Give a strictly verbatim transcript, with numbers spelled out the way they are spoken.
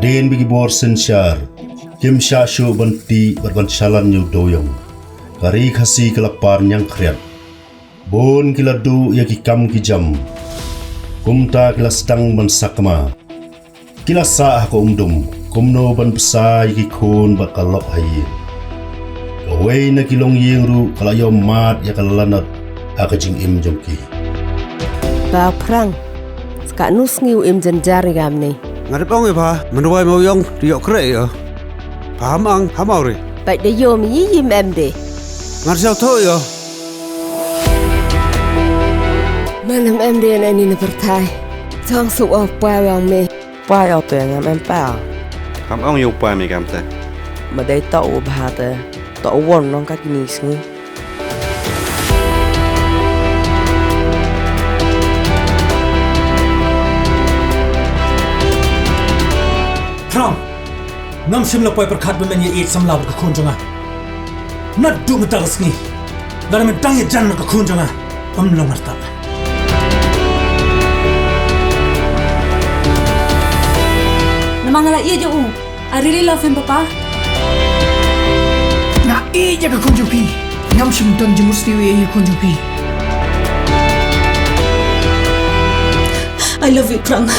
Hadien ba ki bor synshar kim shah shuh ban tih bad ban shalan ïa u dewïong, ka ri Khasi ka la par ñiangkhriat. Bun ki la duh ïa ki kam ki jam, kumta ki la sdang ban sakma. Ki la sah ha ka umdum kumno ban bsa ïa ki khun bad ka lok ha ïing. Kawei na ki longïing ruh ka la ïoh mad ïa ka lanot ha ka jingim jong ki. Ba Phrang, sa katno sngi u im jynjar ïa ka mynne? Nga dep ong ïa pha, mynta wai ma u ïong, te ïoh kreh ïa. Pha ham ang, ham aw re. Bad da ïoh mi yi yim em de. Nga sngewthuh ïa. Mynta em de na ni na pyrthai. Jong su o pa yang me. Pa ïa te ngam em pa. Ham ong ïa u pa me kam te. Ma dei to u bha te. To u won nong ka kini sngi. Phrang, ngam shym la poi pyrkhat ba men ïa ïeit samla bad ka khun jong nga. Naduh mynta ka sngi, lada men dang ïa jan na ka khun jong nga, ym long ngartap. Namar nga la ïeit ïa u. I really love him, Papa. Nga ïeit ïa ka khun jong phi. Ngam shym don jingmut sniew ïa ka khun jong phi. I love you, Phrang.